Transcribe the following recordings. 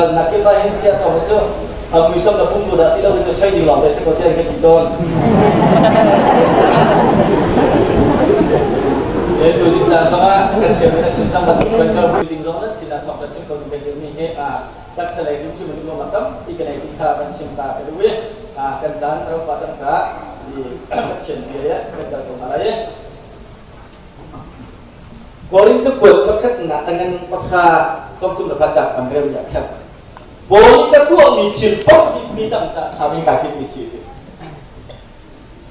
Kalnak kip ah hin sia ko cu a muisam na pum dah ti lo cu soi ding lawng te si ko tiah ka ti tawn. E tu zing caan zongah kan chim kan chim cang bantuk kan kal bu zing zong na sinah thawng kan chim ko kan dirmi hi taksa lei dum cu minung lawng tampi kan ei ti kha kan chim ta ka duh i kan caan ro pa cang caah i Pathian bia ya kan kal ko hna lai. Korin cakuat pakhatnak a ngan pakha sawmthum le pakhat kan rel mi ah khan Paul nih ka tuahmi thil paoh hi mi dang ca ṭha ding kai timmi si ti.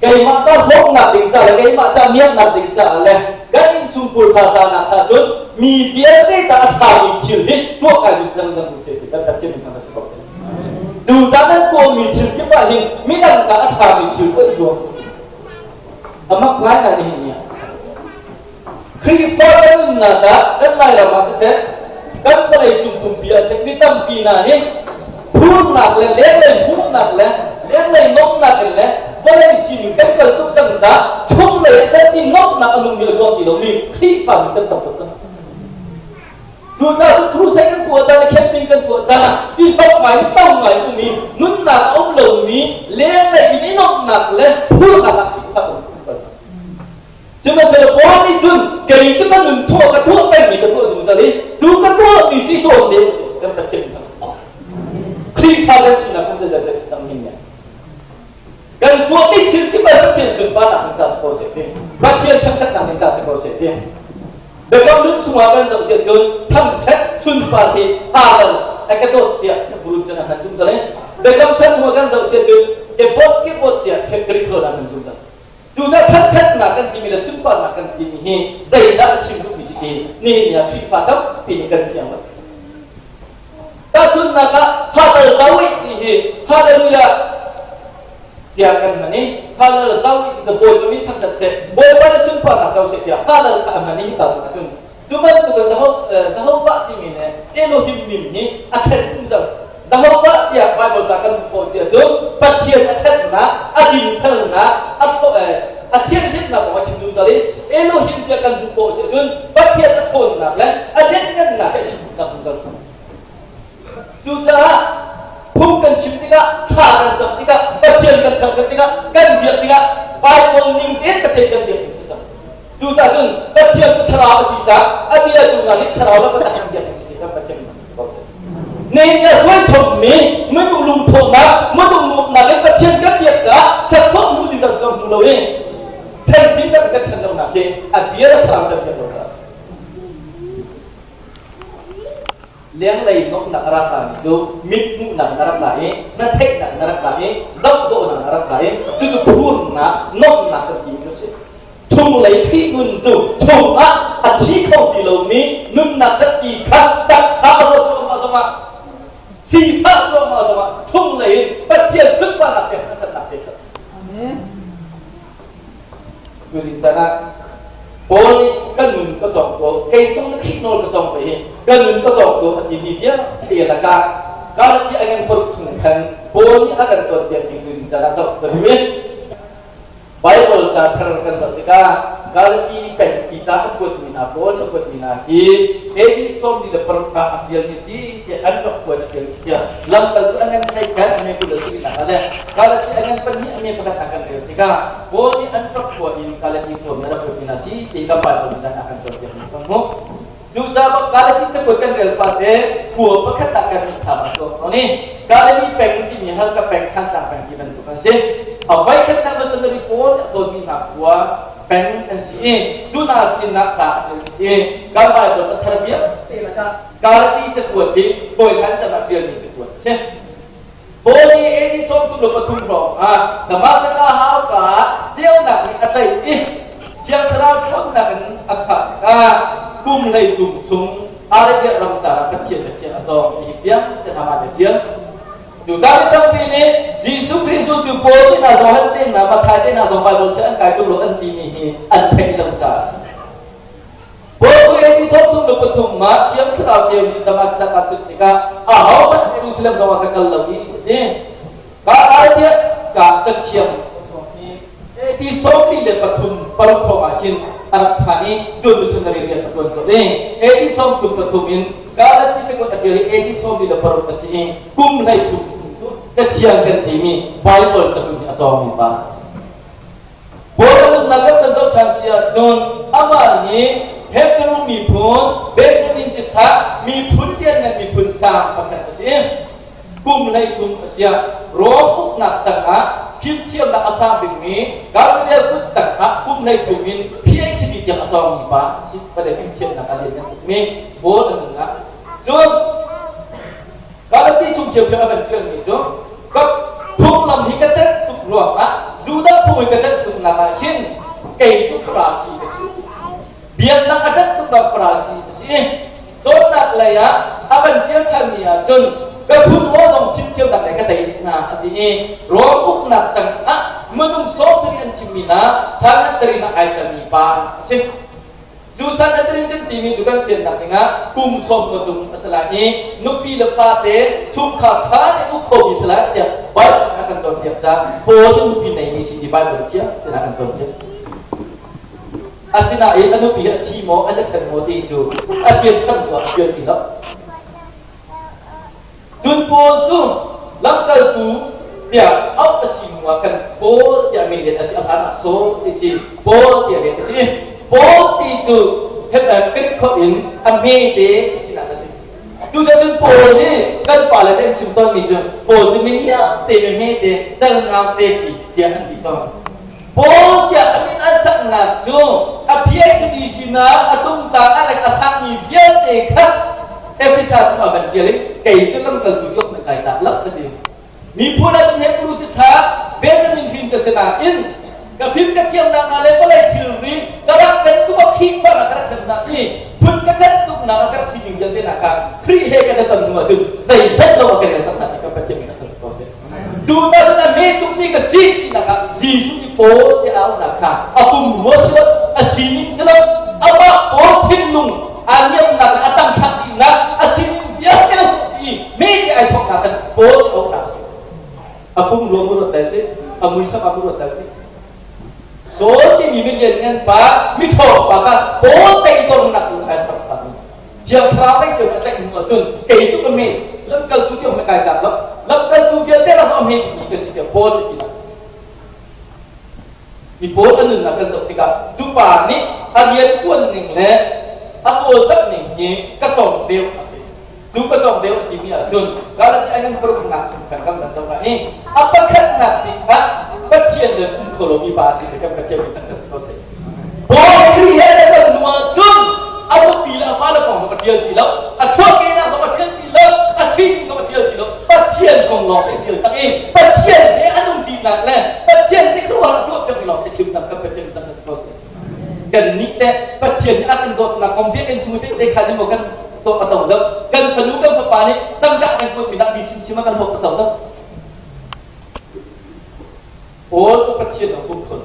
Keimah ca hlawknak ding ca le keimah ca miaknak ding caah le kan innchungkhur hna ca nak kha cun mi vialte ca a ṭhami thil hi tuah kai zum lengmang mi si ti kan Pathian min thang si ko seh. Cu ca nan tuahmi thil kip ah hin midang ca a ṭhami thil tuah i zuam. Amak ngaingai nihin ni ah. Khrihfa kan nunnak ah kan Lairam ah siseh, kan vawlei cung pumpi ah siseh, mi tampi hna hi phurnak le lenglei hmuhnak le lenglei nomnak in le vawlei sining kan kal tuk cang caah chunglei ah kan ti nomnak a nungmi a luang ti lomi Khrihfa mi kan tam tuk cang. Cucaah crusade kan tuah caan le camping kan tuah caan ah i hlok ngai tlo ngai um i nunnak a um lomi lenglei in i nomhnak le phurnak ah Khrihfa um bal. Sihmanhsehlaw Paul nih cun kei cu ka nun chuah ka tuah pengmi ka tuah zungzal i cu ka tuahmi cu i cawn ve kan Pathian kan Khrihfa kan sinak kan zeizat kan si cang ning kan tuahmi thil kip ah Pathian sunparnak in ca si ko seh ti Pathian thangṭhatnak in ca si ko seh ti Biakam nun chungah kan zoh siah cun thangṭhat sunpar hi haaral a ka dawt tiah burun cun a hman zungzal i Biakam thar chungah kan zoh siah cun ke bot ke bot tiah Greek rawl an hman zungzal. Cucaah thangṭhatnak kan timi le sunparnak kan timi hi zeidah a chim duhmi si ti nihin ni ah Khrihfa tampi nih kan fiang lo. Tahchunhnak ah Father Zawi ti hi Hallelujah tiah kan hman i Hallel Zawi ti cu Bawipa min thangṭhat seh, Bawipa na sunparnak co seh tiah Hallel kha a hman i tahchunh ahcun cu bantuk in Jehovah timi le Elohim min hi a ṭhen zungzal. Jehovah tiah Bible ca kan hmuh khawh si ahcun Pathian a ṭhatnak, a dinfelnak, a a thianhlimnak kong a chim zungzal i Elohim tiah kan hmuh khawh si ahcun Pathian a ṭhawnnak le a lianhngannak he a chim zungzal. Cucaah phung kan chim tikah, thla kan cam tikah, Pathian kan thangṭhat tikah, kan biak tikah Bible ning tein Pathian kan biak ding cu Cucaah cun Pathian cu thlarau a si caah a bia tu hna nih thlarau le biatak kan biak ding si ti kan Pathian ko si. Nihin ah suaichommi minung lungthawhnak, minung nuamhnak in Pathian kan biak caah thlarau hmu ding kan hmu lo i ṭhen ding kan ṭhen lonak hi a bia le thlarau kan biak lo caah Lenglei nuamhnak a rak lami cu mit hmuhnak na rak la i na theihnak na rak la i zohdawhnak na rak la i cucu phurnak nuamhnak kan timi cu a si. Chunglei thih nun cu chungah a thi kho ti lomi nunnak cati kha taksa a zawt cuahmah zongah sifah cuahmah zongah chunglei in Pathian sunparnak pek hnachatnak pek a si. Amen. Tuzing caan ah Paul nih ka nun ka cawng ko, kei sung na thih nawl ka cawng ve hi, ka nun ka cawng ko a timi vialte lakah Galati a ngan paruk chung khan Paul nih a kan cawnpiak ning tuzing caan ah zoh ka duh i Bible ca thar kan zoh tikah Galati peng ti ca a kuatmi hna Paul a kuatmi hna hi AD 46 ah a ṭialmi si tiah an rak kuat a ṭialmi si tiah lamkaltu an ngan theih kan ame kul a si nak le Galati a ngan pahnih ame pakhat ah kan rel tikah Paul nih an rak kuat in Galati khuami a rak kuatmi hna si ti kan Bible nih a kan cawnpiakmi kan hmuh. Cucaah Galati cakuat kan rel fate khua pakhat ah kan mitthlam a tuak tawn i Galati peng timi Halka peng Thantlang peng ti bantuk an si. A voikhatnak missionary pawl nih a tawnmi hna khua peng an si i cu hna sinah ta an si i kan Bible cathar vialte lakah Galati cakuat hi hawihlan chan ah ṭialmi cakuat a si. Paul nih AD 33 hrawng ah Damascus hauka ah ceunak nih a tlaih i Thiang Thlarau ṭhawnnak in a khah tikah kum 13 chung Arabia ram caah Pathian Pathian a cawng ti hi fiang te hna mah ṭial. Cu caan i tampi nih Jesuh Khrih zultu pawl te hna Johan te hna Matthai te hna zong Bible si an kai tuk lo an timi hi an theih lo caah a si. Paul cu AD 33 ah Thiang Thlarau ceu nih Damascus ah tlun tikah ahohmanh Jerusalem zongah ka kal lo i a ti. Ka Arabia ka cathiang AD 43 thawng ah hin a rak phan i cun missionary rian a ṭuan colh i AD 33 in Galati cakuat a ṭial i AD 46 a si i kum 13 chung cu Cathiang kan timi Bible cakuat hi a cawngmi pa a si. Paul a nunnak kan kan zoh ṭhan si ahcun amah hi Hebrew miphun Benjamin cithlah miphun lianngan miphun sang pakhat a si. Kum 13 a si ah Rom uknak tangah fimthiamnak a sang bikmi Gamaliel kut tangah kum 13 in PhD tiang a cawngmi pa a si. Pale fimthiamnak a lianngan tukmi Paul a nunnak. Cun Galati chung ṭhiamṭhiam a kan ṭialmi cu ka phunglam hi ka celh tuk ruangah Judah phung hi ka celh tuknak ah hin kei cu Farasi ka si. Biaknak a ṭanh tuknak Farasi a si. Cawnnak lei ah a kan ṭial ṭhanmi ahcun ka phun aw zong chimthiamnak lei ka tei hna a ti i Rom uknak tangah minung 70 an thimmi hna Sanhedrin ah ai telmi pa a si. Cu Sanhedrin kan timi cu kan fiannak dingah kum sawm ka cung a si lai i nupi le fate chungkhar ṭha tein uk khomi si lai tiah Bible a kan cawnpiak caah Paul nih nupi neimi si ti Bible thiam tiah a kan cawnpiak. Asinain a nupi hi a thi maw an i ṭhen maw ti cu a pian tam tuah a pian ti lo. Cun Paul cu lamkaltu tiah auh a si hnu ah khan Paul tiah min let a si, a hlan ah Saul ti si, Paul tiah let a si. Paul ti cu Greek holh in a hmete tinak a si. Cucaah cun Paul hi kan pale nih an chim tawnmi cu Paul cu miniam te mi hmete, calngam te si tiah an ti tawn. Paul tiah a min an saknak cu a PhD sinak a tumtang a rek a sakmi vialte kha Efesa chungah van ṭial i kei cu lamkaltu yok na kai tak lo ka ti. Miphun ah cun Hebrew cu ṭha Benjamin hrin ka si nain ka fim ka thiamnak hna le vawlei thilri ka rak kan tuk a Khrihfa ka rak kan nak i phun ka ṭanh tuknak ah ka rak sining vialte nak ah Khrih he kan i ton hnu ahcun zeihmanh lo a kan rel cang hna ti ka Pathian min a kan si ko seh. Cucaah cun a hme tukmi ka si tinak ah Jesuh nih Paul tiah a auhnak kha a pumrua si lo, a sining si lo, amah Paul thinlung aa niamnak le a tangthlak dihnak, a sining vialte a hmuh i hme ti ai thawknak khan Paul ti auhnak a si. A pumrua mu ruat tel ci, a muisam ah mu ruat tel ci. Saul timi milian ngan pa, miṭhawng pa kha Paul teidornak in ai thawk ta. Thiang Thlarau pei cio a tlaih hnu ahcun kei cu ka hme lamkaltu ti hme kai tlak lo lamkaltu vialte la a hme mi ka si tiah Paul nih ti si mi Paul a nunnak kan zoh tikah cu pa nih a rian tuan ning le a cawlcangh ning hi ka cawng deuh a ti cu ka cawng deuh a timi ahcun Galati ai kan paruknak chung kan kan zoh ah hi a pakhatnak bik ah Pathian le um kho lomi pa si kan Pathian nih kan si ko seh Paul Khrih he na ton hnu ahcun a nupi le a fale kong zong a ṭial ti lo, a chuahkehnak zong a ṭial ti lo, a sining zong a ṭial ti lo. Pathian kong lawng te ṭial tak i Pathian he an umṭinak le Pathian nih khuaruahhar a tuahpiakmi lawng te chim tak kan Pathian tak si ko seh. Kannih teh Pathian nih a kan dawtnak kong biakinn chung i te khan in maw kan tuah a to lo. Kan fanu kan fapa nih tangka kan kuatmi dah mi sin chim ah kan hlawk a to lo. Paul cu Pathian a um khun.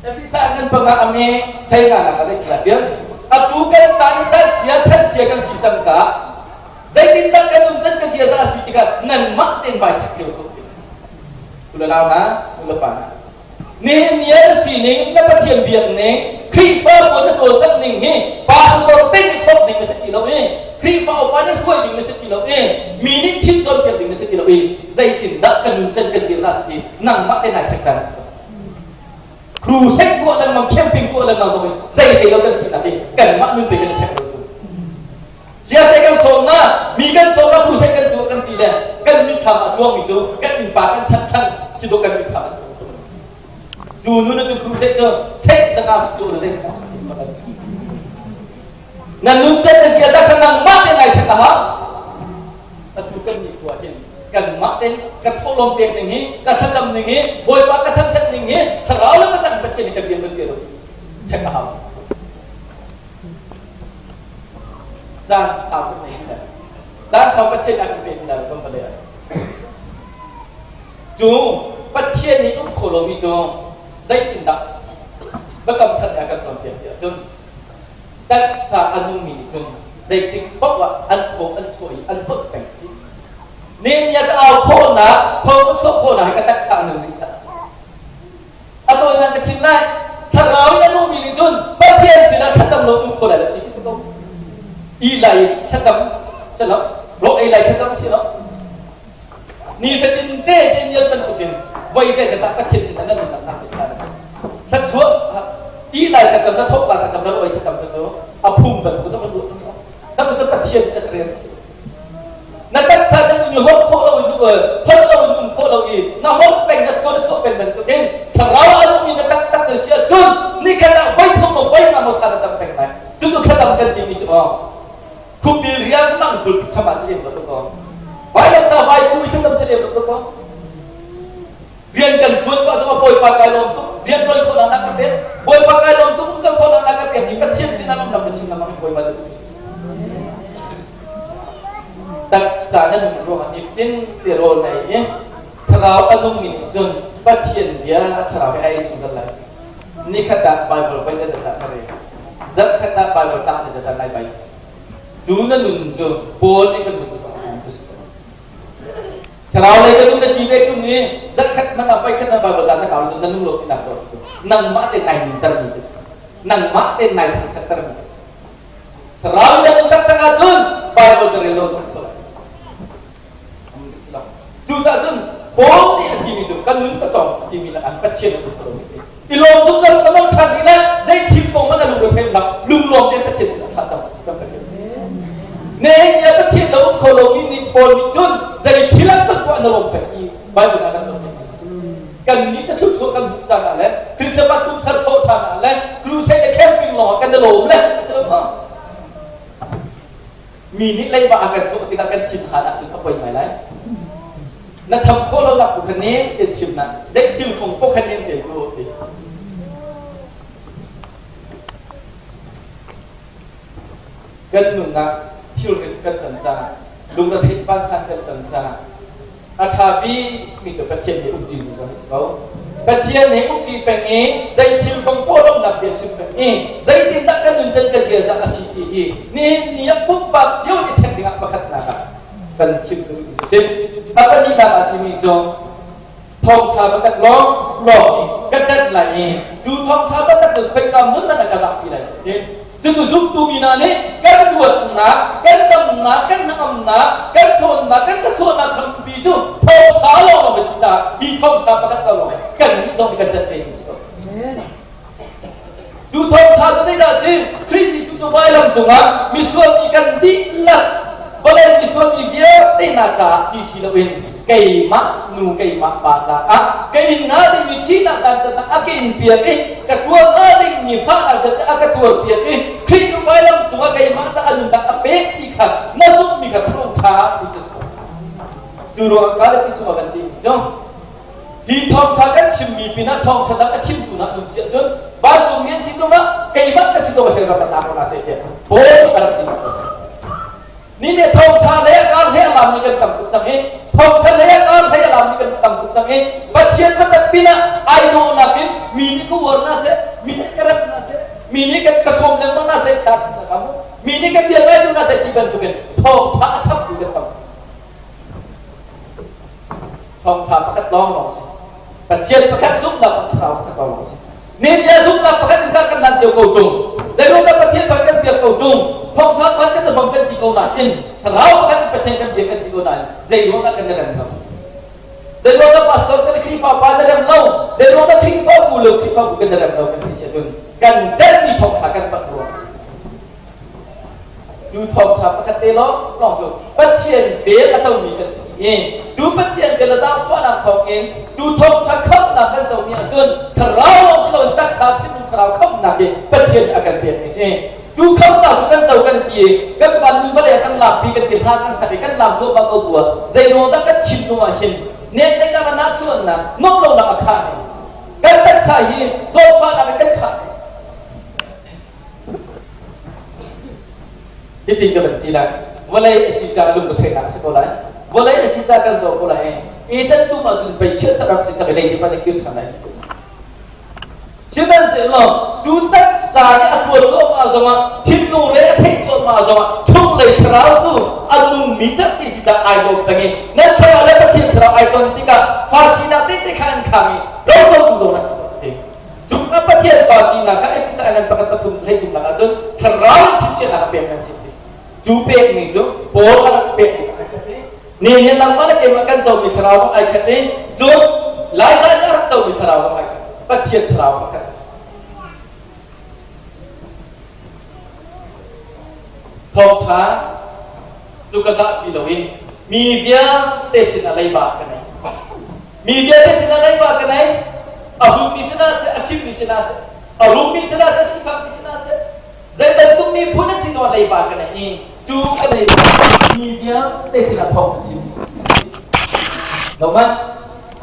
Efesa kan panga a me thei nga nak a lek la pian. Atu kan caan i caan chia chan chia kan si cang caah zeitindah kan um can ka zia za a si tikah nanmah ten vai check theu ko ti. Ulanau hna, ulepa hna. Nihin ni ah na sining, na Pathian biak ning, Khrihfa pawl na cawlcangh ning hi pastor te nih thawk ding na si ti lo i Khrihfa upa nih hruai ding na si ti lo i mi nih chim cawnpiak ding na si ti lo i zeitindah ka nunchan ka ziaza si ti nangmah te nai check caan a si ko. Crusade tuah lengmang, camping tuah lengmang zong in zei thei lo kan sinak hi kanmah nun te kan i check lo tu. Siate kan sawm na, mi kan sawm na crusade kan tuah kan ti le kan mitthlam a cuangmi cu kan innpa kan chan than khi dawh kan mitthlam an cuang cu nu na cu crusade cu sek zaka tu na zei na nun chan na zia da kha nangmah te ngai check a ha atu kan ni khua hin kanmah ten ka thawhlawm pek ning hi ka thlacam ning hi bawipa ka thangthat ning hi thlarau le patang pathian hi kan rian ban ti lo check a hau Caan sau kan nei ti Caan sau Pathian a kan pe ti lai kan va le. Cu Pathian nih um kho lomi cu zeitindah biakam thar nih a kan cawnpiak ti ahcun taksa a nungmi nih cun zeitik paoh ah an thaw an chuah i an holh peng si. Nehemiah ka au khawhnak, thaw ka chuah khawhnak hi ka taksa a nun ding a si. A tawinak ka chim lai. Thlarau in a nungmi nih cun I lai thlacam si lo, rawl ei lai thlacam si lo. Nifatin te Daniel bantukin voi zeizat ah Pathian sinah nan nunnak nak thla na Thluachuah i lai thlacam na thawk la thlacam na oi thlacam cu a phung bantuk na kan ruah tung cu Pathian kan rian si. Na taksa na nun i holh khawh lo in holh lo in um khawh lo i na holh peng na chuah na chuah peng bantukin thlarau a nungmi na taktak na si ahcun nikhat ah voi thum maw voi nga maw thla na cam peng lai. Cucu thlacam kan timi cu aw Khupi riangmang pulpit tham ah si lem lo ko. Vailamtah vai ku i thlacam si lem lo ko. Rian kan tuan pah zongah Bawipa kai lawm tuk, rian tuan khawhnak na ka pek. Bawipa kai lawm tuk, um kal khawhnak na ka pek ni Pathian sinah lawmnak ka chim lengmang i Bawipa cu taksa na nun ruangah nitin te rawl na ei i thlarau a nungmi nih cun Pathian bia thlarau he ai zungzal lai. Nikhat ah Bible voi zeizat dah na rel? Zarhkhat ah Bible cang zeizat dah nai bai? Cu na nun cu Paul nih kan nun cu cu si ko. Thlarau lei ka nun na ti ve ṭung i zarhkhat hmanh ah voikhat na Bible caan na kau na nung lo tinak ko si. Nangmah te nai nuntermi ka si. Nangmah te nai thangṭhattermi ka si. Thlarau na nun taktak ahcun Bible ka rel lo tu ko lai. Cucaah cun Paul nih a timi cu ka nun ka cawng a timi lakah Pathian a um ko lo si. I lawm zungzal ka lawm ṭhan rih lai zei thil kong hmanh a lungre thei hlah lunglawm tein Pathian sinah thla cam kan Pathian. Nehemiah Pathian lo um kho lomi nih Paul nih cun zei thil an ton poah na lawm peng i Bible ah kan cawnpiak kan nih ka thluachuah kan hmuh caan ah le Christmas kum thar thawh ṭhan ah le crusade le camping lawng ah kan i lawm le a si lo maw? Mi nih leiba a kan cawh tikah kan thinhan ahcun a poi ngai lai. Na cham khawh lonak tu kha nem tein chim na zei thil kong paoh kha nem tein ruah ti. Kan nunnak thilrit kan ton caah lungretheih vansan kan ton caah A ṭha bikmi cu Pathian he umṭi zungzal a si ko. Pathian he umṭi peng i zei thil kong poah lawmhnak bia chim peng i zeitindah kan nuncan ka ziaza a si ti hi nihin ni ah pumpak cio i check dingah pakhatnak ah kan chim duhmi cu si. A pahnihnak ah timi cu thawngṭha pakhat lawng lawng i ka ṭanh lai i cu thawngṭha pakhat cu khoika hmun hmanh ah ka zahpi lai lo ti. Cucu zumtu mi hna nih kan luatnak, kan damnak, kan hnangamnak, kan ṭhawnnak, kan thluachuahnak hrampi cu thawngṭha lawng a si caah hi thawngṭha pakhat ko lawng hi kannih zong nih kan ṭanh ve mi si ko. Cu thawngṭha cu zeidah a si? Khrih Jesuh cu vailam cungah misual mi kan dihlak vawlei misual mi vialte hna caah ti si loin keimah nu keimah pa caah ka in hnga dingmi thihnak dantatnak a ka in piak i ka tuar hnga dingmi fahnak vialte a ka tuar piak i Khrih cu vailam cungah keimah caah nunnak a pek ti kha na zumhmi kha thawngṭha ti cu cu ruangah Galati chungah kan timi cu hi thawngṭha kan chimmi pinah thawngṭha dang a chimtu hna nun si ahcun vancungmi an si tung ah keimah ka si tung ah hell ram a tla ko hna seh tiah Paul nih a rak timi a si. Ni nih thawngṭha lei a kar hlei a lammi kan tam tuk cang i thawngṭha lei a kar hlei a lammi kan tam tuk cang i Pathian biatak pinah ai dawhnak in mi nih ka uar hna seh, mi nih ka rem hna seh, mi nih kan ka sawm lengmang hna seh, tahchunhnak ah mu, mi nih kan bia ngai duh hna seh ti bantukin thawngṭha a chaptu kan tam. Thawngṭha pakhat lawnglawng si. Pathian pakhat zumhnak thlarau pakhat lawnglawng si. Media zumhnak pakhat in kan kan cio ko ṭung. Zeiruangah Pathian pakhat kan biak ko ṭung. Thawngṭha pakhat kan hmang kan ti ko nain thlarau pakhat in Pathian kan biak kan ti ko nain zeiruangah kan i rem lo. Zeiruangah pastor kan Khrihfa pa na rem lo. Zeiruangah Khrihfa bu le Khrihfa bu kan i rem lo kan ti si ahcun kan ṭanhmi thawngṭha kan palh ruang a si. Cu thawngṭha pakhat te lawng lawng cu Pathian vel a comi kan si i cu Pathian vel a zaangfahnak thawngin cu thawngṭha khamhnak kan comi ahcun thlarau lawng si loin taksa thinlung thlarau khamhnak hi Pathian nih a kan pekmi si. Cu khamhnak cu kan co kan ti i kan van nu vawlei ah kan lakpi kan ti hla kan sak i kan lam cuahmah ko bu ah zeiruang dah kan thinlung ah hin nekdaihnak le nahchuahnak nuamh lonak a khah i kan taksa hi zawtfahnak in kan khah Hitin ka van ti lai. Vawlei a si caah lungretheihnak a si ko lai. Vawlei a si caah kan zaw ko lai. Eden tum ahcun pei chiatserh rak si cang i lei pa nih kir ṭhan lai. Sihmanhsehlaw cu taksa nih a tuar cuahmah zongah thinlung le a theih cuahmah zongah chunglei thlarau cu a nungmi cat ti si caah ai lawm peng i nan thlarau le Pathian thlarau ai ton tikah fa sinak tehte kha an kham i rocotu zong an si. Cungah Pathian pa sinak kha Efesa ngan pakhat pathum hlei thumnak ahcun thlarau in chimchiahnak a pek nan si ti. Cu pekmi cu Paul a rak pek tikah ai khat i nihin nangmah le keimah kan comi thlarau zong ai khat i cun Laiza nih a rak comi thlarau zong ai khat. Pathian thlarau pakhat a si. Thawngṭha cu ka zahpi loin mi vialte sinah leiba ka nei. Mi vialte sinah leiba ka nei. A hutmi sinah seh, a fimmi sinah seh, a rummi sinah seh, sifakmi sinah seh, zei bantuk miphun an si zongah leiba ka nei i cu ka leiba mi vialte sinah thawng ka chim. Lo man,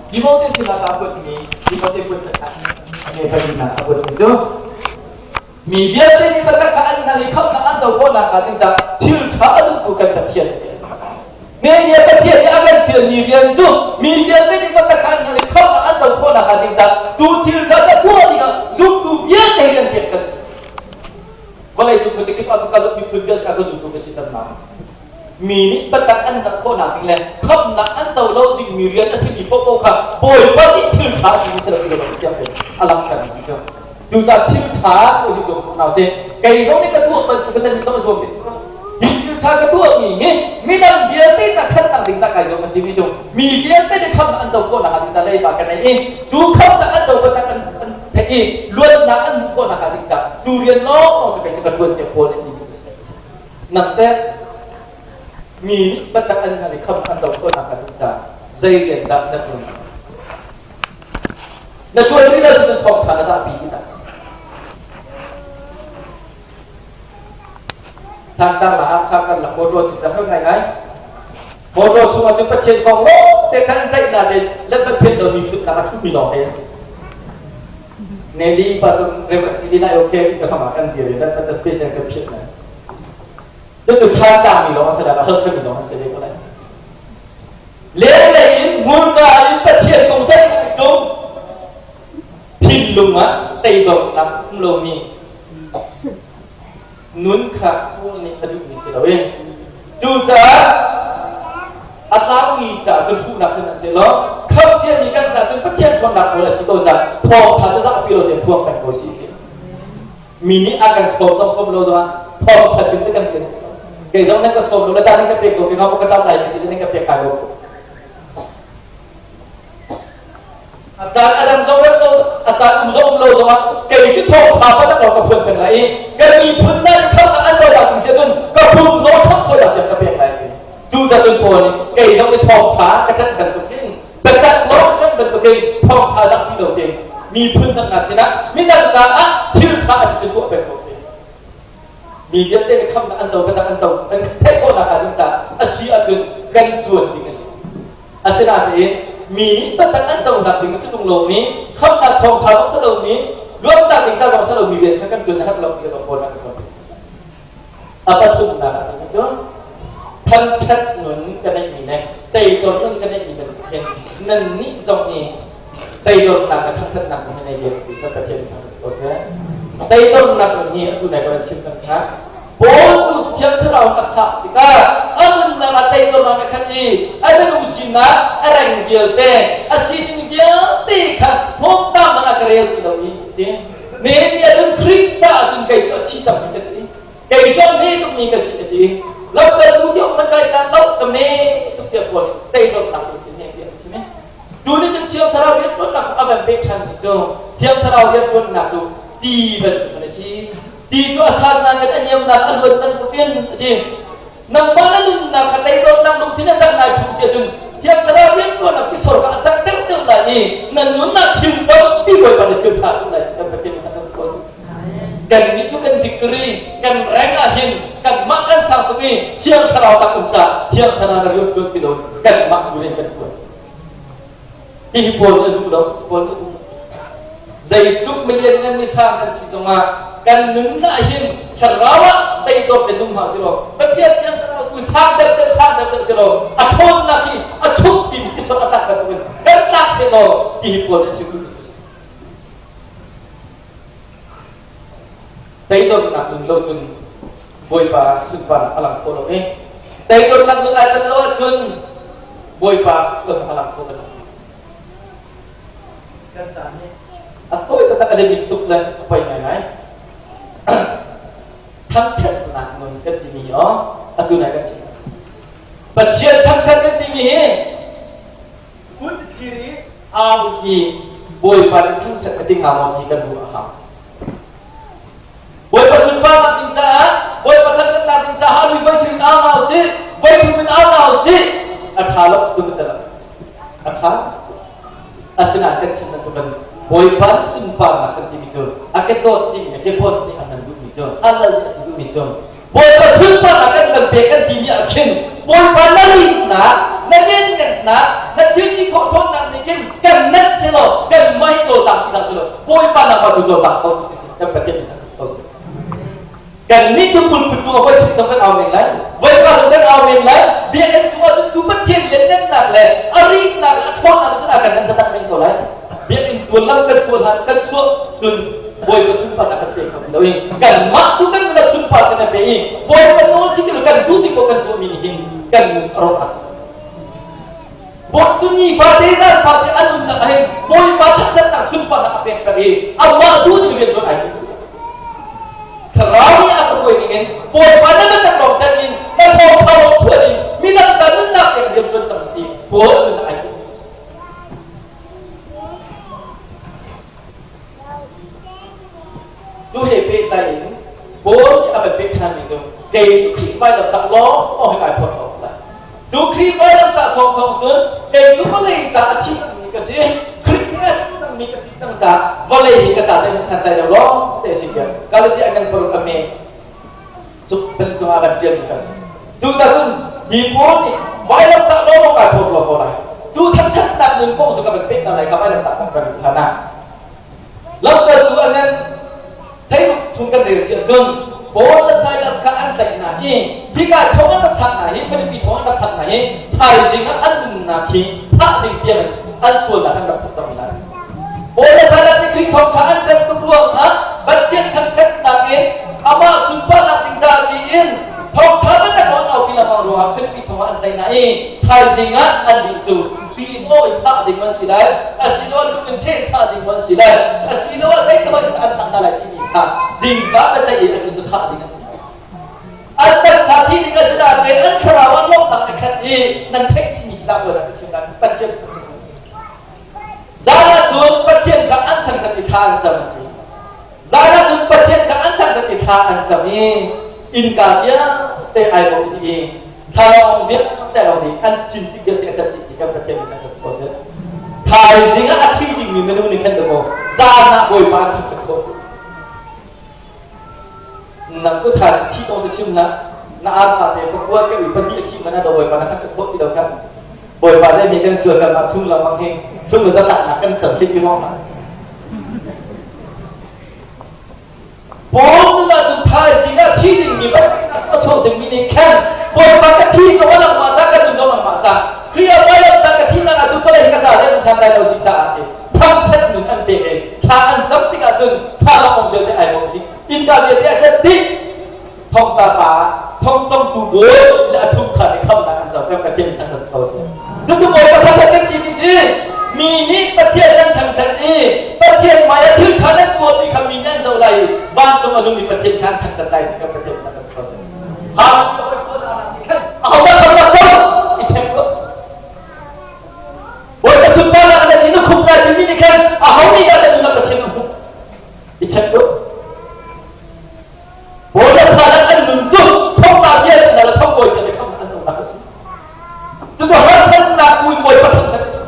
Timote sinah ka kuatmi, Timote kuat ka a me palinak a kuatmi cu Mi vialte nih biatak kha an hngalh i khamhnak an co khawh nakhnga ding caah thil ṭha a duhtu kan Pathian Nehemiah Pathian nih a kan fialmi rian cu mi vialte nih biatak kha an hngalh i khamhnak an co khawh nakhnga ding caah cu thil ṭha kha tuah dingah zumtu vialte kan pek kan si. Vawlei cung khuate kip ah ka kal miphun vialte a ka zumtu ka si tan Mi nih biatak an hngalh khawhnak ding le khamhnak an co lo dingmi rian a simi paohpaoh kha Bawipa nih thil ṭha a simi si lo ti lo thiang tein a langhter mi si cu. Cucaah thil ṭha tu hi zuam hna usih. Kei zong nih ka tuah bantuk in nan nih zuam ding. Hi thil ṭha ka tuahmi hi midang vialte ca ṭhatnak ding ca kai zuam an timi cu mi vialte nih khamhnak an co khawhnak ding ca leiba ka nei i cu khamhnak an co bantuk an an theih i luatnak an hmuh khawhnak ding ca cu rian lawng cu kei cu ka ṭuan tiah Paul nih ti Nang teh mi nih biatak an hngalh i khamh an co khawhnak ding ca zei rian dah na ṭuan? Na ṭuan rih lo cun thawngṭha na zahpi ti tak si. Thantlang la ah kha kan la motor cu ta ngai ngai. Motor chungah cun Pathian kong lawng te chan ceihnak in let van phen lomi ṭhutnak a ṭhumi lawng te an si. Nelly pastor Reverend Ili lai okay ka khama kan dir i that space kan phiat lai. Cucu thantlang mi lawng a si lai, a hal mi zong an si ve ko lai. Lenglei in hmurka in Pathian kong ceih cung thinlung ah teidornak um lomi nun kha Paul nih a duhmi si loin cucaah a tlaumi caah cun hruhnak sihmanhsehlaw khamhciami kan caah cun Pathian ṭhawnnak nawl a si ko caah thawngṭha cu zahpi lo tein phuang peng ko si ti mi nih a kan sawm zong sawm lo zongah thawngṭha chim cu kan rian si ko kei zong nan ka sawm lo na caan nan ka pek ko ke ka cam lai ti nan ka pek kai ko A caan a dang zong lo a caan um zong um lo zongah kei cu thawngṭha taktak lawng ka phuan peng lai i kan miphun nan khamnak an cohlan ding si ahcun ka pum zong khamh khawh tiang ka pek lai. Cucaah cun Paul nih kei zong nih thawngṭha ka ṭanh bantukin biatak lawng ka ṭanh bantukin thawngṭha zahpi lo tein miphun dang hna sinah midang caah thil ṭha a si cu tuah peng ko ti. Mi vialte nih khamnak an co biatak an co an theih khawhnak hnga ding caah a si ahcun kan ṭuan ding a si. Asinain mi nih taktak an conak ding a si tung lomi, khamhnak thawngṭha zong si lomi, luatnak ding ca zong si lomi rian kha kan ṭuan a herh lo ti ka pawl kan tuan. A pathumnak ah timi cu thangṭhat nun ka neihmi le teidor nun ka neihmi bantuk hin nannih zong nih teidornak le thangṭhatnak nun hi nei ve ti kan Pathian thang si ko seh. Teidornak nun hi atu nai kan chim cang kha Paul cu Thiang Thlarau a khah tikah a nunnak ah teidornak a khat i a minung sinak a reng vialte a sining vialte kha hnawmtam man a ka rel ti lo i ti. Nehemiah cun Khrih caah cun kei cu a thi cangmi ka si. Kei cu a hme tukmi ka si a ti. Lamkaltu tiang man kai tlan lo ka me tuk tiah Paul nih teidornak lungthin he tiah a chim i cu nih cun Thiang Thlarau rianṭuannak a van pek ṭhanmi cu Thiang Thlarau rianṭuannak cu ti bantuk an si. Ti cu a sannak in a niamnak a luan bantukin a ti. Nangmah na nunnak kha teidornak lungthin a dang nai chung si ahcun Thiang Thlarau rianṭuannak tisor kha a cak deuhdeuh lai i na nunnak thil tampi Bawipa nih thil ṭha tuk lai kan Pathian nih kan ko si. Kannih cu kan degree kan rank ah hin kanmah kan sang tuk i Thiang Thlarau tak um caah Thiang Thlarau na rian ṭuan ti lo kanmah tu in kan ṭuan. Hihi Paul nih a duh lo. Paul nih a duh lo. Zeitluk milian ngan misang kan si zongah kan nunnak hin thlarau ah teidor te nung hna si law Pathian thiang thlarau tu sang deuh deuh sang deuh deuh si law a ṭhawnnak hi a chuk timi tisor a tlak bantukin kan tlak seh law ti hi Paul nih a chim duhmi cu si. Teidornak nun lo cun Bawipa sunparnak a lang kho lo i teidornak nun ai tel lo ahcun Bawipa ṭhawnnak a lang kho bal lo. Kan caan hi a tawi taktak a biapit tuk le a poi ngaingai. Thangṭhatnak nun kan timi hi aw. Atu nai kan chim. Pathian thangṭhat kan timi hi kut thlir i au hi Bawipa nih thangṭhat a ti hnga maw ti kan ruah a hau. Bawipa sunparnak ding caah, Bawipa thangṭhatnak ding caah lui voi sirin au hna usih, voi thum in au hna usih. A ṭha lo tu ka lo. A ṭha. Asinain kan chim bantukin Bawipa sunparnak kan timi cu a ke dawt timi le ke bawt nih an nan duhmi cu a lal nih a ti duhmi cu Bawipa sunparnak kan kan pek kan timi ah khin Bawipa na rinnak, na lianngannak, na thil ti khawh ṭhawnnak nih khin kan nanh selaw kan mah hi cawlcang ti hlah selaw Bawipa nangmah tu cawlcang ko ti si kan Pathian nih ko si. Kannih cu pulput cungah voi sin zong kan au men lai, voi ka zong kan au men lai, biakinn chungah cun cu Pathian lianngannak le a rinnak le a ṭhawnnak cun a kan nan taktak men ko lai. Biakinn tuan lam kan chuah hlan kan chuah cun Bawipa sunparnak kan pe kho ti lo i kanmah tu kan nun ah sunpar kan pe i Bawipa nawl si ti lo kan duhmi paoh kan tuahmi nih hin kan nun a rawk Bawi cu nifate zan fate a nunnak ah hin Bawipa thangṭhatnak sunparnak a pek peng i amah duh ning rian ṭuan ai tim. Thlarau nih a ka hruai ning in Bawipa na biatak lawng ṭanh in na thawngṭha lawng phuan in midang ca nunnak pek rian ṭuan cang ti Paul a nunnak ai tim. Cu he pehtlai in Paul nih a van peh ṭhanmi cu kei cu Khrih vailamtah lawng hi kai phorh ko lai. Cu Khrih vailamtah thawngthawng cun kei cu vawlei ca a thi cangmi ka si, Khrih ngat cangmi ka si cang caah vawlei hi ka ca zeihmanh santlai lo lawng te si tiah Galatia ngan paruk a me cuk bantuk ah van ṭialmi ka si. Cucaah cun hi Paul nih vailamtah lawng kai phorh lo ko lai. Cu thangṭhatnak nun kong cu ka van peh hna lai ka vailamtah kong kan hlan ah. Lamkaltu a ngan theiruk chung kan rel si ahcun Paul le Silas kha an tlaih hna i hika thong an rak thlak hna hi Filipi thong an rak thlak hna hi thaizing ah an nunnak hi thah ding tiang in an sualnak an rak phuk cang hna a si. Paul le Silas nih Khrih thawngṭha an ṭanh tuk ruangah Pathian thangṭhatnak in amah sunparnak ding caah tiin thawngṭha biatak an aupi lengmang ruangah Filipi thong ah an tlaih hna i thaizing ah annih cu thli in aw in thah ding an si lai asiloah lung in cheh thah ding an si lai asiloah zeitluk in an thah hna lai timi kha zingka biaceih in an cu thah ding an si lai. An taksa thi ding a si nain an thlarau ah lawmhnak a khat i nan theih dihmi si dah an chim lai Pathian Zan ah cun Pathian kha an thangṭhat i thla an cam an ti. Zan ah cun Pathian kha an thangṭhat i thla an cam i innka vialte ai bawh dih i thlalangawng vialte lawng nih an cincik vialte a cat dih ti kan Pathian nih thangṭhat ko seh. Thaizing ah a thi dingmi minung nih khan dakaw zan ah Bawipa an thangṭhat khawh. Nang cu tha thi kong cu chim hlah. Na arpa te pakua ke ui pahnih a thi man a do Bawipa na thangṭhat khawh ti lo kha. Bawipa zei nih kan sual kan mah chung lengmang hi sung le zatlaknak kan tam hlik i ruang hlah. Paul nun ahcun thaizing ah thi dingmi bantuk a chuak dingmi nih khan Bawipa ka thi zong a nangmah ca ka nun zong nangmah ca Khrih ah vailamtah ka thihnak ahcun vawlei ka ca zei san lai lo si caah ti thangṭhat nun an pek i thla an cam tikah cun thla lawmh vialte ai bawm dih innka vialte a cat dih thongta pa thongtongtu bawi le a chungkhar nih khamnak an co kan Pathian thangṭhat ko si cucu Bawipa thangṭhat kan timi si mi nih Pathian nan thangṭhat i Pathian hmai ah thil ṭha nan tuahmi kha mi nih an zoh lai i vancung a nungmi Pathian kha an thangṭhat lai ti kan Pathian thangṭhat ko si ahodah khamnak co i check tuah Bawipa sunparnak na ti na khum lai timi nih khan aho nih dah na nunnak Pathian a hmuh i check tuah Bawi le salan an nun cu thongtla vialte hna le thongbawi vialte khamnak an conak a si. Cucu harsatnak tu in Bawipa thangṭhat a si.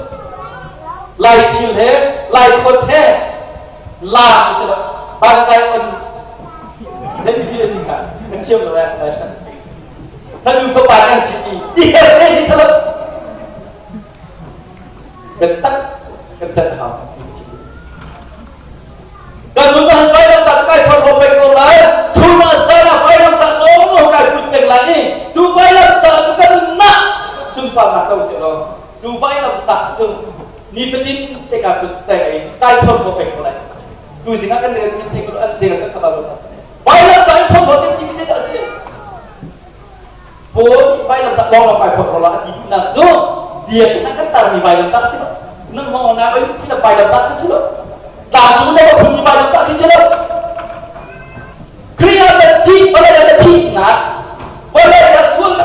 Lai thil he, lai khawt he, laam a si lo. Banzai on then ti a si kha kan thiam lo eh. Fanu fapa kan si ti ti he he hi sa lo. Kan tak kan ṭan hau. Kan nun ah vailam tak kai phor ho peng ko lai. Chun ah zan ah vailam tak lawng lawng kai put peng lai i cu vailam tak cu kan nunnak sunparnak co seh law cu vailam tak cu nifatin te kai put peng i kai phor ho peng ko lai. Tu zing ah kan rel min thei ko an thei kan khabal ko. Vailam tak in phor ho ti mi zeidah a si? Paul nih vailamtah lawnglawng kai phorh lo a ti duhnak cu biakinn ah kan tarmi vailamtah si lo. Nangmah na oi si lo vailamtah khi si lo. Tlangcung na va phunmi vailamtah khi si lo. Khrih ah kan thih, vawlei ah na thihnak, vawlei ah sualnak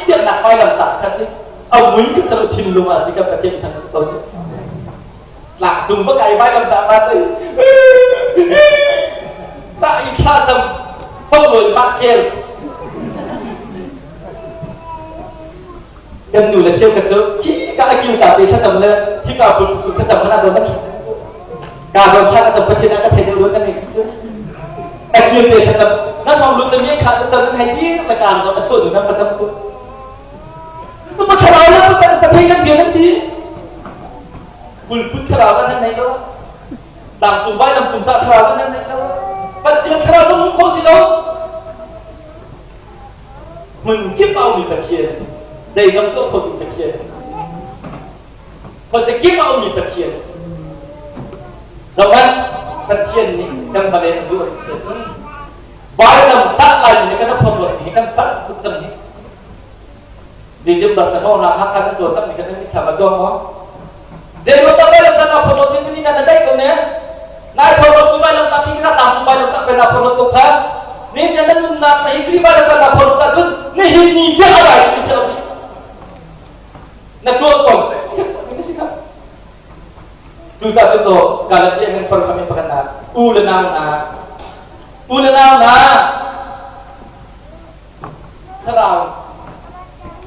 biaknak vailamtah kha si. A mui kan si lo thinlung ah si kan Pathian thang ko si. Tlang cung va kai vailamtah ma te. Tah i thla cam phonglawi mah kel. Kan nu le cheukhat cu khi ka a kil ta te thlacam le hika pun cu thlacam mana don nan ka zon thla ka cam Pathian ah ka thei deuh ruan nan cu a kil te thlacam nan hong lut le mi kha ta nan hei dir le ka zon a chuah nu nan pacam cu cu pa thlarau le Pathian kan bia nan ti pulput thlarau kan nan nei lo tlangcung vailam tum ta thlarau kan nan nei lo Pathian thlarau cu hung kho si lo Hmun kip a ummi Pathian a si. Zeizong tuah khotu Pathian a si. Khuaza kip a ummi Pathian a si. Zohhmanh, Pathian nih kan vale a zuar a si ahcun vailam tah lai mi kan phom lo hi kan palh tuk cang hi. December thla hrawng hna Hakha kan cawl cang mi kan mitthlam a cuang maw? Zeiruang dah vailam tah naa phorh lo cu ni na daih ko ne? Nai phorh lo tu vailam tah ti ka tlang tu vailam tah pe naa phorh lo ko kha. Ni na na nunnak na hi Khrih vailam tah naa phorh lo ahcun nihin ni tiang a rai ti si lo na tuah tawn pe si kha. Cucaah cun to Galatia ngan phorh kami pakhat na u le nau na u le nau na Thlarau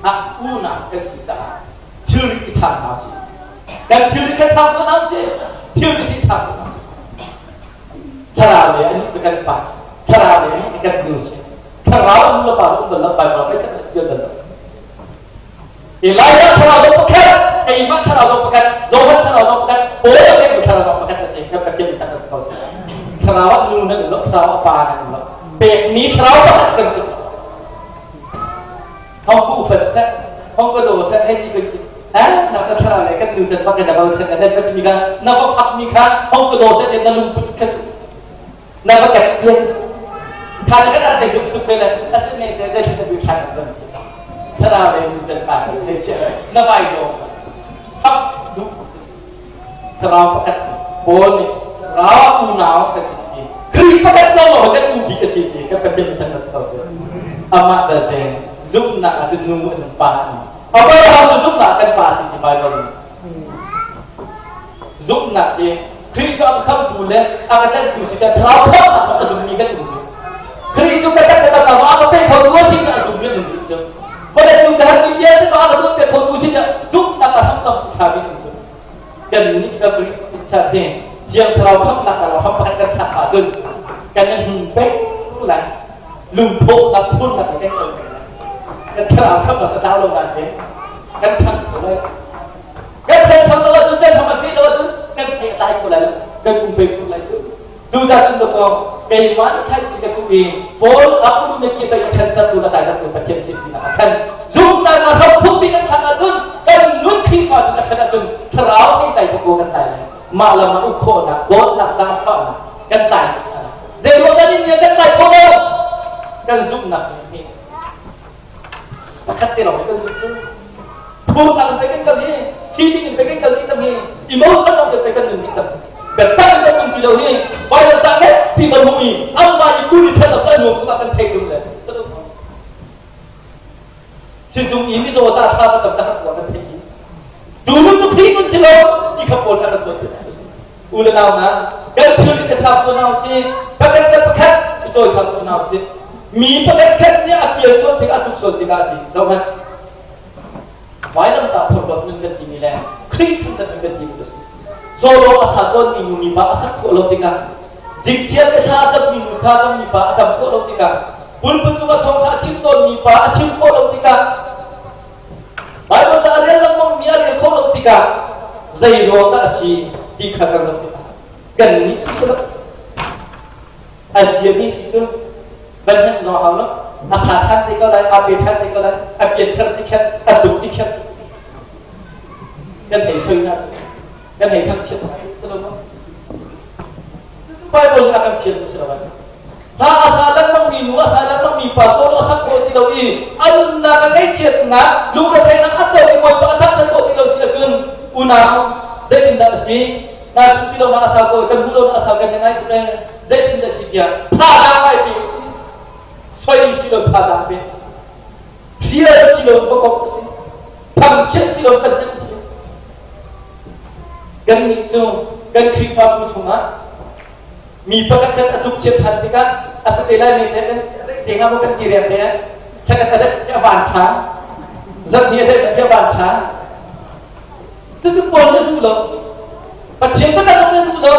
ah unau kan si caah thilri i chang hna usih. Kan thilri kha chang ko hna usih. Thilri i chang ko hna usih. Thlarau le anih cu kan pa, thlarau le anih cu kan nu si. Thlarau nu le pa um bal lo, Baibal pei kan tial bal lo. Elijah thlarau dong pakhat, keimah thlarau dong pakhat, Johan thlarau dong pakhat, Paul a pekmi thlarau dong pakhat a si. Kan Pathian nih tak ko si. Thlarau ah nu nan um lo, thlarau ah pa nan um lo. Pekmi thlarau pakhat kan si. Hong ku upat seh, hong ka do seh, hei ti kan ti. Eh, na ka thlarau le kan nu chan bak na bo chan na nan ti mi kha, na va fak mi kha, hong ka do seh na lungput kha si. Na va ket pian tha na kan ate zuk tuk ve le asin ne te zai na bi thlan zan thara le nu zan pa te chia na vai do fak du thara pakhat Paul nih ra unau ka si ti Khrih pakhat lo lo kan u bi ka si ti ka Pathian tan ka ko si amah belte zumhnak ah cun nu an pa ni Abraham cu zumhnak kan pa si ti Bible nih Zumhnak hi Khrih cu a ka khamhtu le a ka tlanhtu si tiah thlarau khamhnak a zummi kan um cu. Khrih cu ka taksa tam a ka pe khotu a si tiah a zummi an um rih cu. Vawlei cung ka herhmi vialte cu a ka tuahpiak khotu si tiah zumhnak a hram tam ṭha bik um cu. Kannih ka Khrih chan hi Thiang Thlarau khamhnak a ram pakhat kan chak ahcun kan i hnin peng lai. Lungthawhnak phurnak kan kan peng lai. Kan thlarau khamhnak a tlau lo nain kan ṭhangcho lai. Kan thancho lo ahcun kan ram a feh lo ahcun kan thei a tlai ko lai lo kan um peng ko lai cu. Cucaah cun dawkaw keimah nih thlaici ka kuh i Paul a um na ti a chanter tu le kai tu Pathian sin ti a khan zumhnak a hram thuk bik kan thlak ahcun kan nun Khrihfa cu a chan ahcun thlarau thei tlai ko kan tlai lai mah lam ah uk khawhnak dawtnak zaangfahnak kan tlai zei ruang dah ni kan tlai khawh lo kan zumhnak nih pakhat te lawng kan zumh cu thurnak in pei kan kal hi feeling in pei kan kal dih cang hi emotion lawng in pei kan nun dih cang biatak in kan um ti lo hi vailam tah le pi ban hmu i anmah i kuli thlan kan nuam tuk ah kan thei dum le sizung i mizaw ta thla ka cam ta kan thei i cu nun cu Khrih nun si lo ti kha pawl kan tuan ti u le nau na kan thil ka chap ko nau si pakhat le pakhat i cawisam ko nau si mi pakhat khat nih a pial sual tikah a tuk sual tikah ti zohhmanh vailamtah phorhlawt nun kan timi le Khrih thangṭhat nun kan timi cu si solo a sa tawn mi nu mi pa a sak khawh lo tikah zingchiat le thla a cam mi nu thla cam mi pa a cam khawh lo tikah pulput cung a thawng kha a chim tawn mi pa a chim khawh lo tikah Baibal ca a rel lengmang mi a rel khawh lo tikah zei ruang dah a si ti kha kan zoh tikah kannih cu si lo a ziami si cu van hnemh zong hau lo a sa ṭhan te ko lai aa pe ṭhan te ko lai a pianthar cikhet a tluk cikhet kan hei soi hna kan hei thangchiat hna si lo maw Bible nih a kan fial si lo Hla a sa lengmang mi nu a sa lengmang mi pa solo a sak khawh ti lo i a nunnak a ngaihchiatnak lungretheihnak a to i Bawipa a thangṭhat khawh ti lo si ahcun unau zeitindah na si na ti lo na a sau ko kan hmuh lo na a sau kan ngai tuk ee zeitindah si tiah thazaang ngai pe soi si lo thazaang pe. Hrial si lo va kop a si. Thangchiat si lo kan hnemh si. Kannih cu kan Khrihfabu chungah mi pakhat kan a tlukchiat ṭhan tikah a sa te lai mi te kan te hnga maw kan ti riang te thlakhat a deh a van ṭha zarhni a deh a van ṭha cucu Paul nih a duh lo Pathian biatak zong nih a duh lo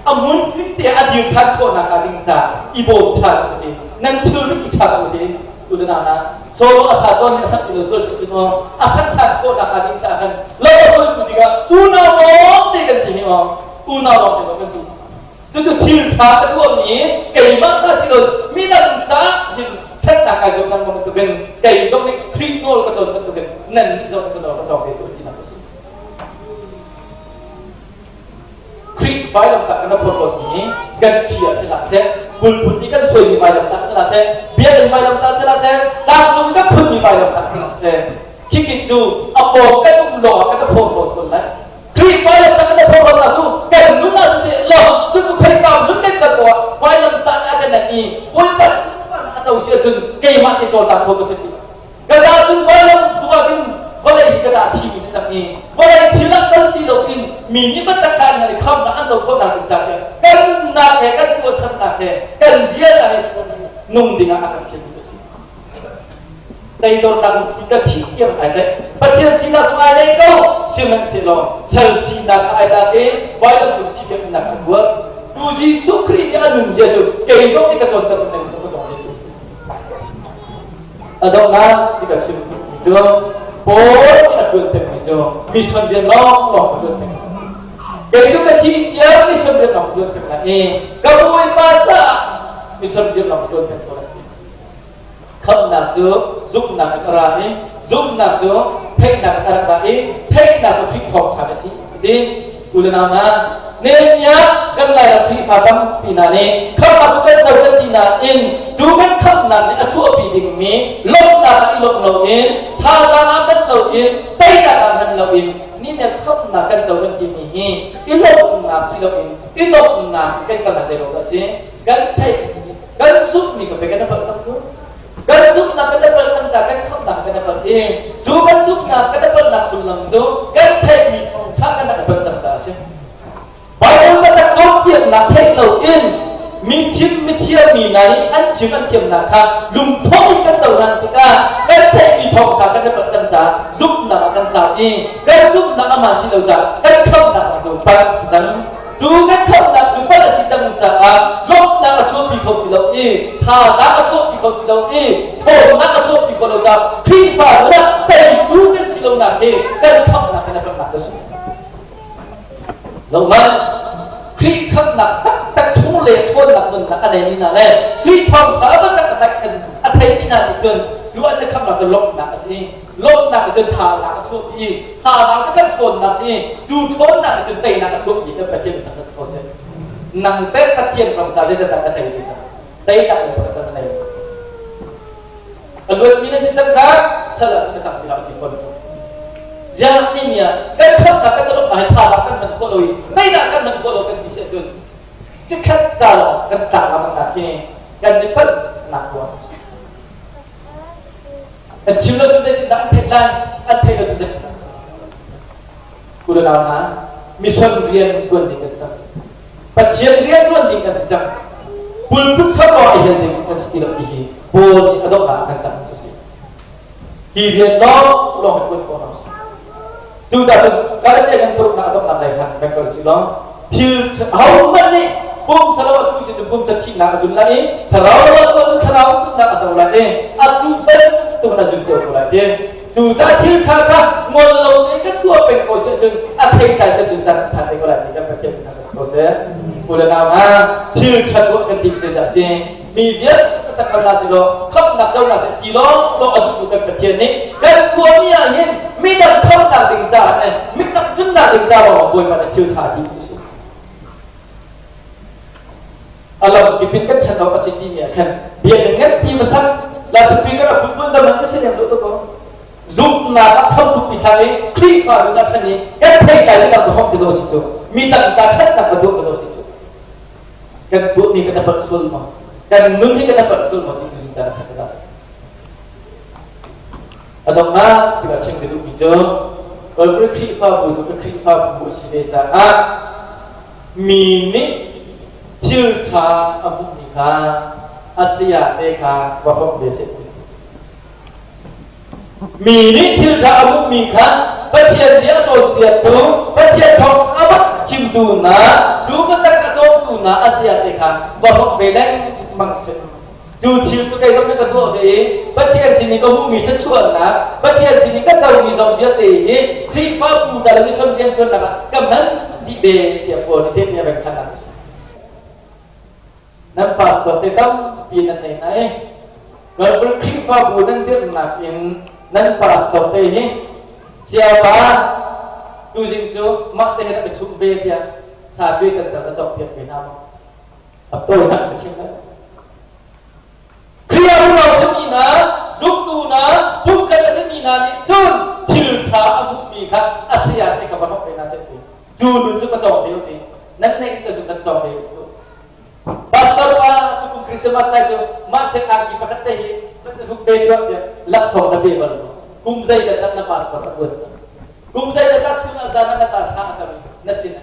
a mun tling te a dir ṭhan khawhnak hnga ding ca i bawm chan u ti nan thilrit i chan u ti tu na na solo a sa tawn a sak ti lo zual cu maw a sak ṭhan khawhnak hnga ding caah khan lo a tuan tikah unau lawng te kan si hi maw unau lawng te kan si cucu thil ṭha ka tuahmi keimah kha si lo midang caah hin ṭhatnak kai zuam lengmang bantukin kei zong nih Khrih nawl ka cawn bantukin nan nih zong nih ka nawl ka cawng ve tu tinak a si Khrih vailamtah kan phorhlawtmi hi kan ṭhi ah si hlah seh kulphut i kan suaimi vailamtah si hlah seh biakinn vailamtah si hlah seh tlangcung kan phunmi vailamtah si hlah seh khikhi cu a pawng kan um lawngah kan phorhlaw sual lai Khrih vailamtah kan phorhlawtnak cu kan nun ah siseh law cu Khrihfa nun kan kal poah vailamtah a kan i Bawipa a co si ahcun keimah te cawlcang kho ka si ti Ka ca cun vailam cungah khin vawlei hi ka ca thimi si cang i vawlei thil ah kal ti loin mi nih biatak kha an i khamnak an co khawhnak ding ca tiah kan nunnak he kan tuahsernak he kan ziaza he nung dingah a kan fialmi cu a si. Teidornak lungthin ka thih tiang ai tlaih. Pathian sinak zong ai lei ko. Sihmanhsehlaw sal sinak kha ai tlak i vailam cung thih biaknak a buat. Cu Jesuh Khrih nih a nunzia cu kei zong nih ka cawn ka nun ka cawng ve. A donghnak ti ka chim mi cu Paul nih a ṭuan pengmi cu mission rian lawnglawng a ṭuan peng. Kei cu ka thih tiang mission rian lawng ka ṭuan peng lai i ka Bawipa caah mission rian lawng ka ṭuan peng ko lai. Khamhnak cu zumhnak in a ra i zumhnak cu theihnak in a rak ra i theihnak cu Khrih thawngṭha a si ti u le nau hna Nehemiah kan Lairam Khrihfa tampi hna nih khamhnak cu kan co kan ti nain cu kan khamhnak nih a chuahpi dingmi lawmhnak ah i lawmh loin thazaang ah hman loin teinak ah hman loin ni nih khamhnak kan co kan timi hi i lawmhnak si loin i lawmhnak kan kal ah zeiruang a si kan theih kan zumhmi ka pe kan palh cang cu kan zumhnak kan palh cang ca kan khamhnak kan palh i cu kan zumhnak kan palhnak sullam cu kan theihmi thawngṭha kan rak palh cang ca a si Bible biatak cawnpiaknak theih loin mi chim mi thiammi hna nih an chim an thiamnak kha lungthawh in kan cohlan tikah kan theihmi thawngṭha kan palh cang caah zumhnak ah kan tlau i kan zumhnak a maan ti lo caah kan khamhnak cu palh si cang Cu kan khamhnak cu palh a si cang caah lawmhnak a chuahpi kho ti lo i thazaang a chuahpi kho ti lo i ṭhawnnak a chuahpi kho lo caah Khrihfa nun ah teitu kan si lonak hi kan khamhnak in a palhnak cu a si. Zohhmanh, Khrih khamhnak taktak chung le ṭhawnnak nunnak a neimi hna le Khrih thawngṭha a taktak a tlaihchan a theimi hna nih cun cu an i khamhnak cu lawmhnak a si. Lawmhnak nih cun thazaang a chuahpi i thazaang cu kan ṭhawnnak si cu ṭhawnnak nih cun teinak a chuahpi kan Pathian thang si ko seh. Nang teh Pathian ram ca zeizat na tei ve cang? Teinak in pakhat na nei. A luatmi nan si cang kha sal ah na cang ti hlah ti fawn. Ziang ti mi ah kan khamnak kan lawmhnak hi thazaang kan hman khawh lo i teinak kan hman khawh lo kan ti si ahcun cikhat ca lawng kan tlak lengmang hi kan i palhnak ruang a si. An chim lo cu zeitindah an theih lai? An theih lo cu zeitindah? U le nau hna, mission rian ṭuan ding kan si cang. Pathian rian ṭuan ding kan si cang. Pulput thlarau a hial ding kan si ti lo ti hi Paul nih a donghnak a kan cang cu si. Hi rian lawng lawng hi ṭuan khawh hna usih. Cucaah cun Galatia kan paruknak a donghnak lei khan kan kal usih law thil ahohmanh nih pumsa lo atu sin pumsa thihnak a zun lai i thlarau lo atu ahcun thlarau nunnak a co lai i atu bantuk a zun cio ko lai ti cucaah thil ṭha kha ngol lo tein kan tuah peng ko si ahcun a theitlai te cun can phan te ko lai ti kan Pathian kan ko seh u le nau hna thil ṭha tuah kan ti cu dah si mi vialte takal na si law khamhnak co na si ti lawng lawng a duhtu kan Pathian nih kan tuahmi ah hin midang khamhnak ding caah le midang nunnak ding ca lawng Bawipa nih thil ṭha ti cu si a lam kip in kan ṭhan awk a si timi ah khan biakinn nganpi va sak la speaker a phunphun dam an si lem lo ko zumhnak ah thamthuk mi thla i Khrihfa nun ah ṭhan i kan theitlai mi dang hong ti do si cu mi dang ta ṭhatnak va tuah ka do si cu kan tuahmi kan palh sual maw kan nun hi kan palh sual maw ti tu zingzal a chak za. A donghnak tikah chim ka duhmi cu Calvary Khrihfabu cu ka Khrihfabu a si ve caah mi nih thil ṭha a hmuhmi kha a saya te kha va hrawmh ve seh. Mi nih thil ṭha a hmuhmi kha Pathian bia a cawnpiaktu, Pathian thawng a rak chimtu hna, cu biatak a cawmtu hna a saya te kha va hrawmh ve lengmang seh. Cu thil cu kei zong nih ka tuah ve i Pathian sin i ka hmuhmi thluachuahnak, Pathian sin i ka comi zong vialte hi Khrihfabu ca le mission rianṭuannak ah ka hman dih ve tiah Paul nih tehte a pekchanhnak a si. Nan pastor te tampi nan nei hna i Bible Khrihfabu nan dirhnak in nan pastor te hi siapa tuzing cu mah te hin a ka chumh ve tiah sa cuai kan na cawkpiak ve hna maw? A tawinak ka chim lai. Khrih ah unau simi hna, zumtu hna, pumkhat a simi hna nih cun thil ṭha a hmuhmi kha a saya te ka va hrawk ve hna seh ti. Cu nun cu ka cawng ve u ti. Nan neih ka zum nan cawng ve u. Pastor pa tukum Christmas lai cu mah sek angki pakhat te hi huk ve tuah tiah laksawng na pe bal maw? Kum zeizat dah na pastor a tuan cang? Kum zeizat dah chun ah zan ah na ta thla a cam i na sin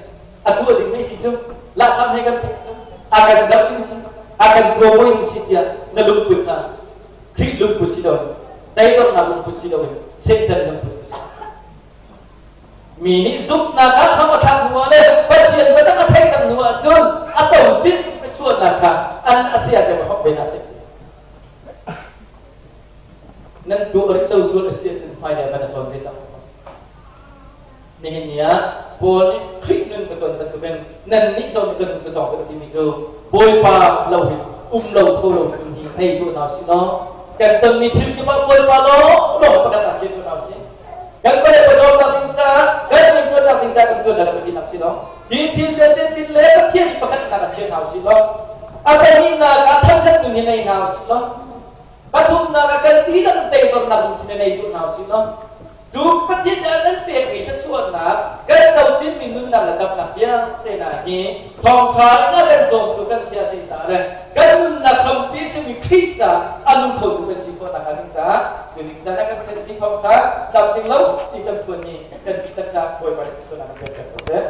a tuah ding mei si cu lahkhah he kan theih cu a kan zoh ding si a kan tuamuai ding si tiah na lungput kha Khrih lungput si loin teidornak lungput si loin Satan lungput si mi nih zumhnak ah hram a thlak hnu ah le Pathian biatak a theih cang hnu ah cun a to tin a chuahnak kha an a sia te hop ve na si nan tuah rih lo sual a si ahcun hmailei van a cawn ve cang. Nihin ni ah Paul nih Khrih nun ka cawn bantukin nannih zong nih ka nun ka cawng ve timi cu Bawipa lo hin um lo tho lo nun hi nei tuah hna usih law kan tonmi thil kip ah Bawipa lawng lawng pakhat ah chia tuah hna usih. Kan vawlei pawcawmnak ding caah kan riantuannak ding caah kan tuan lo tinak si lo. Hi thil vialte pin le Pathian i pakhatnak ah chia hna usih law a pahnihnak ah thangṭhat nun hi nei hna usih law pathumnak ah kan dihlak teidornak lungthin hi nei tuah hna usih law Cu Pathian nih a kan pekmi thluachuahnak, kan cotinmi nunnak le damnak vialte hna hi thawngṭha in a kan cawmtu kan si a ti caah le kan nunnak hrampi a simi Khrih caah a nung khotu kan si khawh nakhnga ding caah tuzing caan ah kan theihmi thawngṭha tlamtling lo ti kan phuanmi kan dihlak caah Bawipa nih thluachuahnak kan pek ko seh.